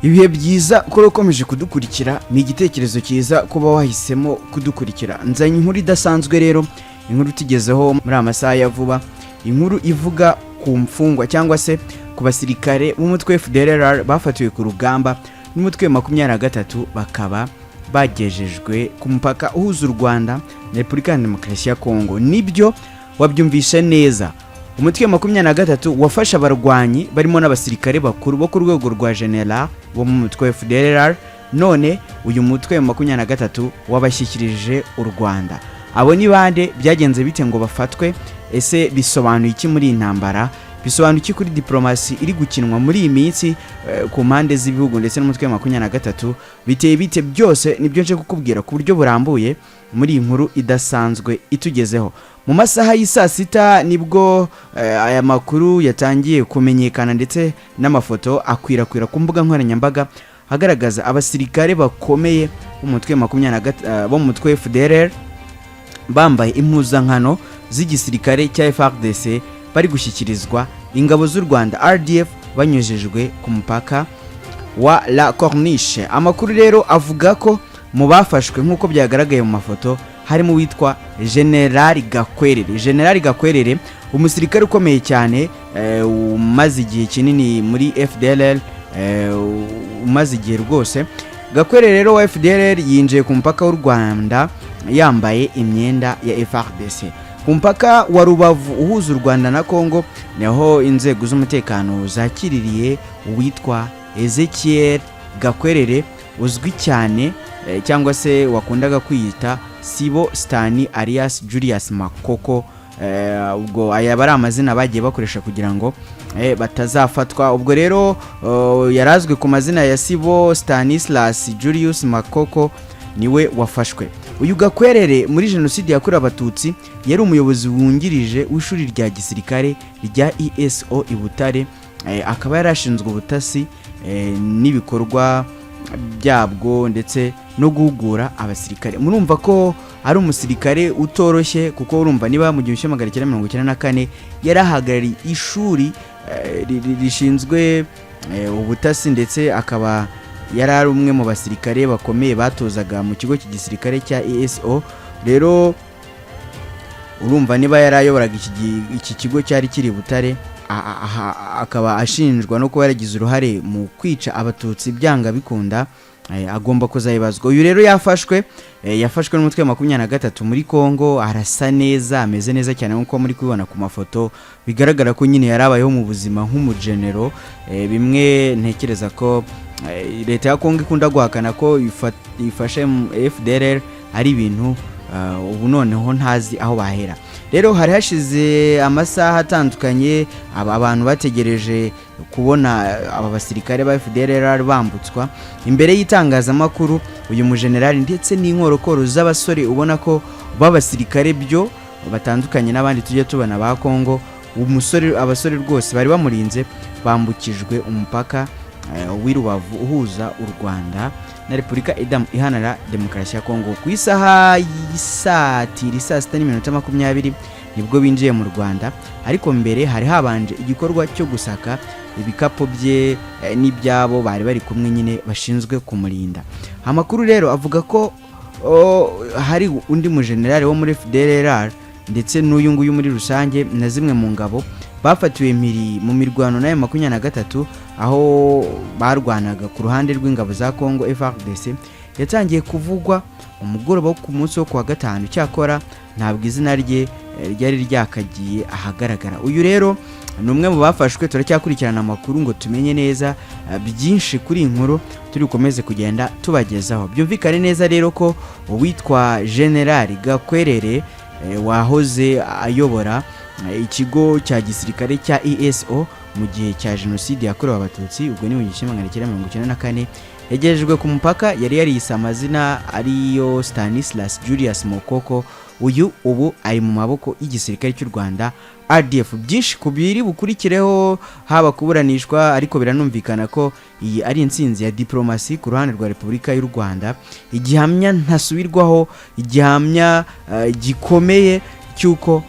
Ibihe byiza kuba ukomeje kudukurikira, ni igitekerezo cyiza kuba wahisemo kudukurikira. Nzanye inkuru idasanzwe rero, inkuru tugezeho muri aya masaha ya vuba, inkuru ivuga ku mfungwa cyangwa se ku basirikare b'umutwe FDLR bafatiwe ku rugamba n'umutwe 23, bakaba bagejejwe ku mupaka uhuza u Rwanda na Repubulika ya Demokarasi ya Kongo. Nibyo, wabyumvishe neza. Umutwe wa 23 wafashe abarwanyi barimo n'abasirikare bakuru bo ku rwego rwa general bo mu mutwe wa FDLR, none uyu mutwe wa 23 wabashyikirije u Rwanda. Abo ni bande? Byagenze bite ngo bafatwe? Ese bisobanuye iki muri iyi ntambara? Bisobanuye iki kuri diplomasi iri gukinwa muri iyi minsi ku mpande z'ibihugu ndetse n'umutwe wa 23? Biteye bite? Byose nibyo nje kukubwira ku buryo burambuye muri iyi nkuru idasanzwe itugezeho. Mu masaha y'i saa sita nibwo aya makuru yatangiye kumenyekana, ndetse n'amafoto akwirakwira ku mbuga nkoranyambaga agaragaza abasirikare bakomeye b'umutwe bo mu mutwe FDLR bambaye impuzankano z'igisirikare cya FARDC, bari gushyikirizwa ingabo z'u Rwanda RDF banyujijwe ku mupaka wa La Corniche. Amakuru rero avuga ko mu bafashwe, nk'uko byagaragaye mu mafoto, harimo uwitwa General Gakwerere. General Gakwerere, umusirikare ukomeye cyane, umaze igihe kinini muri FDLR, umaze igihe rwose. Gakwerere rero wa FDLR yinjiye ku mupaka w'u Rwanda yambaye imyenda ya FARDC. Ku mupaka wa Rubavu uhuza u Rwanda na Congo niho inzego z'umutekano zakiririye uwitwa Ezekiel Gakwerere, uzwi cyane cyangwa se wakundaga kwiyita Sibo Stani alias Julius Makoko. Ubwo aya aba ari amazina bagiye bakoresha kugira ngo batazafatwa. Ubwo rero yarazwi ku mazina ya Sibo Stanislas Julius Makoko, niwe wafashwe. Uyu Gakwerere muri Jenoside yakorewe Abatutsi yari umuyobozi wungirije w'ishuri rya gisirikare rya ESO i Butare, akaba yari ashinzwe ubutasi n'ibikorwa byabwo ndetse no guhugura abasirikare. Murumva ko ari umusirikare utoroshye, kuko urumva niba mu 1994 yari ahagarariye ishuri rishinzwe ubutasi, ndetse akaba yari ari umwe mu basirikare bakomeye batozaga mu kigo cy'igisirikare cya ESO. Rero urumva niba yari ayoboraga iki kigo cyari kiri i Butare, akaba ashinjwa no kuba yaragize uruhare mu kwica Abatutsi, byanga bikunda agomba kuzabibazwa. Uyu rero yafashwe, yafashwe n'umutwe wa 23 muri Congo. Arasa neza, ameze neza cyane nk'uko muri kubibona ku mafoto. Bigaragara ko nyine yarabayeho mu buzima nk'umugenero, bimwe ntekereza ko leta ya Congo ikunda guhakana ko ifashe FDLR ari ibintu ubu noneho ntazi aho bahera. Rero hari hashize amasaha atandukanye aba abantu bategereje kubona aba basirikare ba FDLR bambutswa imbere y'itangazamakuru. Uyu mujenerali ndetse n'inkorokoro z'abasore ubona ko b'abasirikare byo batandukanye n'abandi tujya tubona ba Congo, umusore, abasore rwose bari bamurinze, bambukijwe umupaka w'i Rubavu uhuza u Rwanda na Repubulika Iharanira Demokarasi ya Kongo. Ku isaha y'isatira saa sita n'iminota 20 nibwo binjiye mu Rwanda, ariko mbere hari habanje igikorwa cyo gusaka ibikapu bye n'ibyabo bari bari kumwe nyine bashinzwe kumurinda. Amakuru rero avuga ko hari undi mujenerali wo muri FDLR ndetse n'uyu nguyu muri rusange na zimwe mu ngabo bafatiwe mpiri mu mirwano n'ayo 23, aho barwanaga ku ruhande rw'ingabo za Congo FARDC. Yatangiye kuvugwa umugoroba wo ku munsi wo kuwa gatanu, cyakora ntabwo izina rye ryari ryakagiye ahagaragara. Uyu rero ni umwe mu bafashwe. Turacyakurikirana amakuru ngo tumenye neza byinshi kuri iyi nkuru turi bukomeze kugenda tubagezaho. Byumvikane neza rero ko uwitwa General Gakwerere, wahoze ayobora ikigo cya gisirikare cya ESO mu gihe cya Jenoside yakorewe Abatutsi, ubwo ni mu 1994, yagejejwe ku mupaka yari yariyise amazina ariyo Stanislas Julius Mokoko. Uyu ubu ari mu maboko y'igisirikare cy'u Rwanda RDF. Byinshi ku biri bukurikireho, haba kuburanishwa, ariko biranumvikana ko iyi ari intsinzi ya diplomasi ku ruhande rwa Repubulika y'u Rwanda, igihamya ntasubirwaho, igihamya gikomeye cy'uko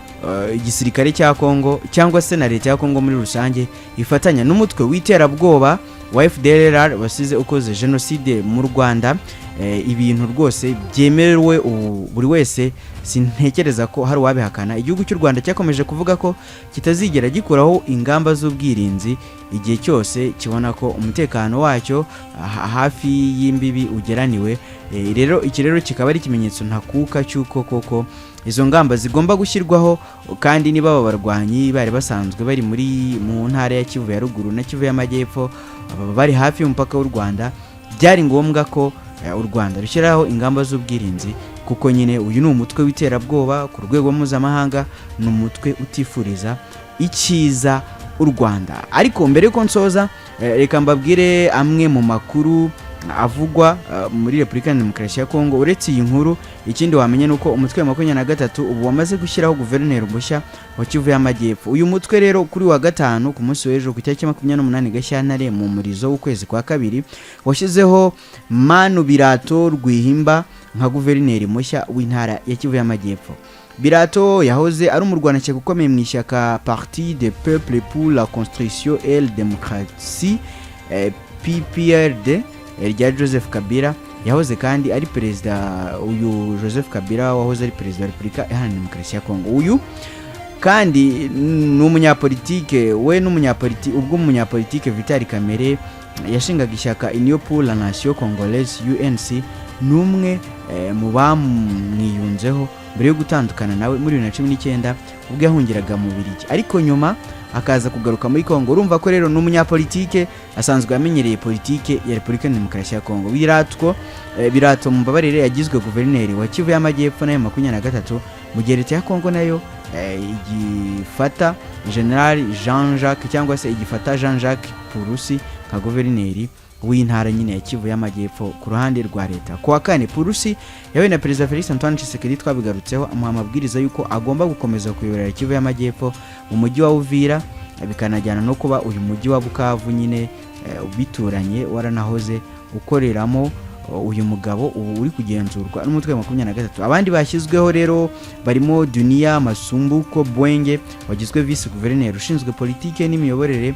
igisirikare cya Kongo cyangwa se na leta ya Kongo muri rusange ifatanya n'umutwe w'iterabwoba wa FDLR wasize ukoze jenoside mu Rwanda. Ibintu rwose byemerewe ubu buri wese, sintekereza ko hari uwabihakana. Igihugu cy'u Rwanda cyakomeje kuvuga ko kitazigera gikuraho ingamba z'ubwirinzi igihe cyose kibona ko umutekano wacyo hafi y'imbibi ugeraniwe. Rero iki rero kikaba ari ikimenyetso ntakuka cy'uko koko izo ngamba zigomba gushyirwaho. Kandi niba aba barwanyi bari basanzwe bari mu ntara ya Kivu ya Ruguru na Kivu y'Amajyepfo, baba bari hafi y'umupaka w'u Rwanda, byari ngombwa ko u Rwanda rushyiraho ingamba z'ubwirinzi, kuko nyine uyu ni umutwe w'iterabwoba ku rwego mpuzamahanga, ni umutwe utifuriza icyiza u Rwanda. Ariko mbere yuko nsoza, reka mbabwire amwe mu makuru avugwa muri Repubulika ya Demokarasi ya Kongo. Uretse iyi nkuru, ikindi wamenya ni uko umutwe wa 23 ubu wamaze gushyiraho guverineri mushya wa Kivu y'Amajyepfo. Uyu mutwe rero kuri wa gatanu, ku munsi w'ejo, ku itariki 28 Gashyantare, mu murizo w'ukwezi kwa kabiri, washyizeho Manu Birato Rwihimba nka guverineri mushya w'intara ya Kivu y'Amajyepfo. Birato yahoze ari umurwanashyaka ukomeye mu ishyaka Parti de Peuple pour la Construction et la Démocratie, PPRD, rya Joseph Kabila. Yahoze kandi ari perezida, uyu Joseph Kabila wahoze ari perezida wa Repubulika Iharanira Demokarasi ya Kongo. Uyu kandi ni umunyapolitike, we n'umunyapolitike, ubwo umunyapolitike Vital Kamerhe yashingaga ishyaka Union pour la Nation Congolaise, UNC, ni umwe mu bamwiyunzeho mbere yo gutandukana nawe muri 2019 ubwo yahungiraga mu Bubiligi, ariko nyuma akaza kugaruka muri Kongo. Urumva ko rero ni umunyapolitike asanzwe amenyereye politike ya Repubulika ya Demokarasi ya Kongo. Birato, mumbabarire, yagizwe guverineri wa Kivu y'Amajyepfo nayo 23, mu gihe leta ya Kongo nayo igifata General Jean Jacques, cyangwa se igifata Jean Jacques Purusi nka guverineri w'intara nyine ya Kivu y'Amajyepfo ku ruhande rwa leta. Ku wa kane, Purusi yahuye na Perezida Felix Antoine Tshisekedi, twabigarutseho, amuha amabwiriza y'uko agomba gukomeza kuyobora Kivu y'Amajyepfo mu mujyi wa Uvira, bikanajyana no kuba uyu mujyi wa Bukavu nyine bituranye waranahoze ukoreramo uyu mugabo ubu uri kugenzurwa n'umutwe wa 23. Abandi bashyizweho rero barimo Dunia Masumbuko Bwenge wagizwe visi guverineri ushinzwe politike n'imiyoborere,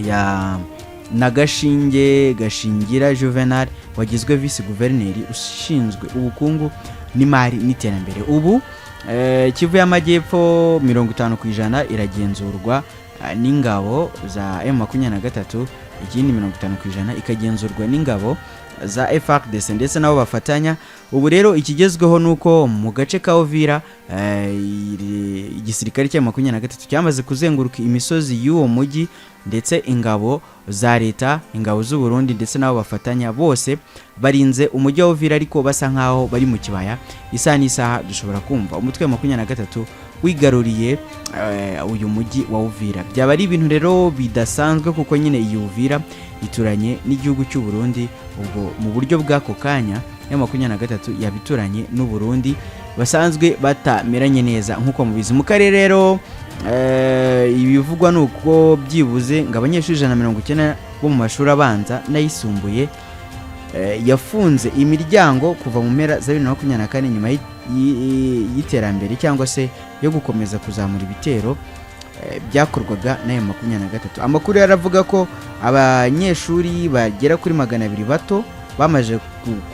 ya na Gashinge Gashingira Juvenal wagizwe visi guverineri ushinzwe ubukungu n'imari n'iterambere. Ubu Kivu y'Amajyepfo 50% iragenzurwa n'ingabo za M23, ikindi 50% ikagenzurwa n'ingabo za FARDC ndetse nabo bafatanya. Ubu rero ikigezweho ni uko mu gace ka Uvira igisirikare cya 23 cyamaze kuzenguruka imisozi y'uwo mujyi, ndetse ingabo za leta, ingabo z'u Burundi ndetse nabo bafatanya bose barinze umujyi wa Uvira, ariko basa nkaho bari mu kibaya. Isaha n'isaha dushobora kumva umutwe wa 23 wigaruriye uyu mujyi wa Uvira. Byaba ari ibintu rero bidasanzwe, kuko nyine iyi Uvira ituranye n'igihugu cy'u Burundi. Ubwo mu buryo bw'ako kanya ya 23 yabituranye n'u Burundi basanzwe batameranye neza nk'uko mubizi. Mu karere rero, ibivugwa ni uko byibuze ngo abanyeshuri 190 bo mu mashuri abanza n'ayisumbuye yafunze imiryango kuva mu mpera za 2024, nyuma y'iterambere cyangwa se yo gukomeza kuzamura ibitero byakorwaga n'ayo 23. Amakuru yaravuga ko abanyeshuri bagera kuri 200 bato bamaze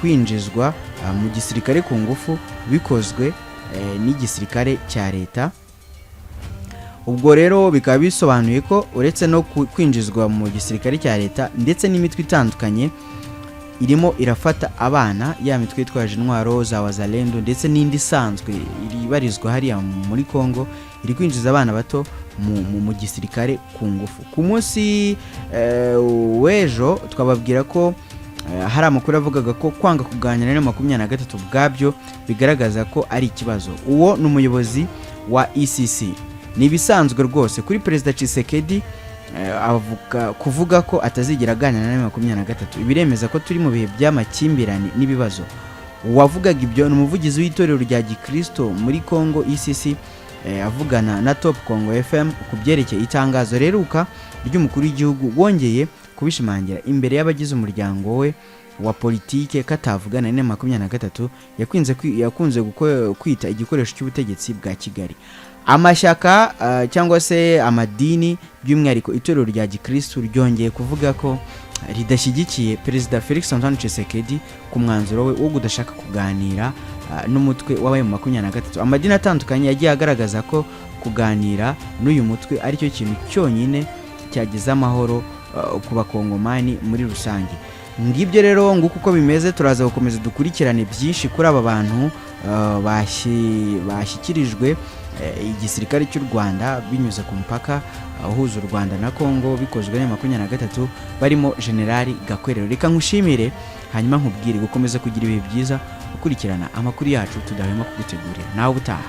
kwinjizwa mu gisirikare ku ngufu, bikozwe n'igisirikare cya leta. Ubwo rero bikaba bisobanuye ko uretse no kwinjizwa mu gisirikare cya leta, ndetse n'imitwe itandukanye irimo irafata abana, ya mitwe yitwaje intwaro za Wazalendo ndetse n'indi isanzwe ibarizwa hariya muri Congo, iri kwinjiza abana bato mu gisirikare ku ngufu. Ku munsi w'ejo twababwira ko hari amakuru avugaga ko kwanga kuganira na 23 ubwabyo bigaragaza ko ari ikibazo. Uwo ni umuyobozi wa ECC. Ni ibisanzwe rwose kuri Perezida Tshisekedi avuga kuvuga ko atazigera aganira na 23, ibiremeza ko turi mu bihe by'amakimbirane n'ibibazo. Uwavugaga ibyo ni umuvugizi w'itorero rya gikristo muri Congo, ECC, avugana na Top Congo FM ku byerekeye itangazo reruka ry'umukuru w'igihugu wongeye kubishimangira imbere y'abagize umuryango we wa politike katavugana na 23 yakunze kwita igikoresho cy'ubutegetsi bwa Kigali. Amashyaka cyangwa se amadini, by'umwihariko itorero rya gikirisitu, ryongeye kuvuga ko ridashyigikiye Perezida Felix Antoine Tshisekedi ku mwanzuro we wo kudashaka kuganira n'umutwe w'aba M23. Amadini atandukanye yagiye agaragaza ko kuganira n'uyu mutwe aricyo kintu cyonyine cyageza amahoro ku Bakongomani muri rusange. Ngibyo rero, nguko uko bimeze. Turaza gukomeza dukurikirane byinshi kuri aba bantu bashyikirijwe igisirikare cy'u Rwanda binyuze ku mupaka uhuza u Rwanda na Congo, bikozwe na 23, barimo Generali Gakwerero. Reka nkushimire, hanyuma nkubwire gukomeza kugira ibihe byiza, gukurikirana amakuru yacu tudahwema kugutegurira. Nawe ubutaha.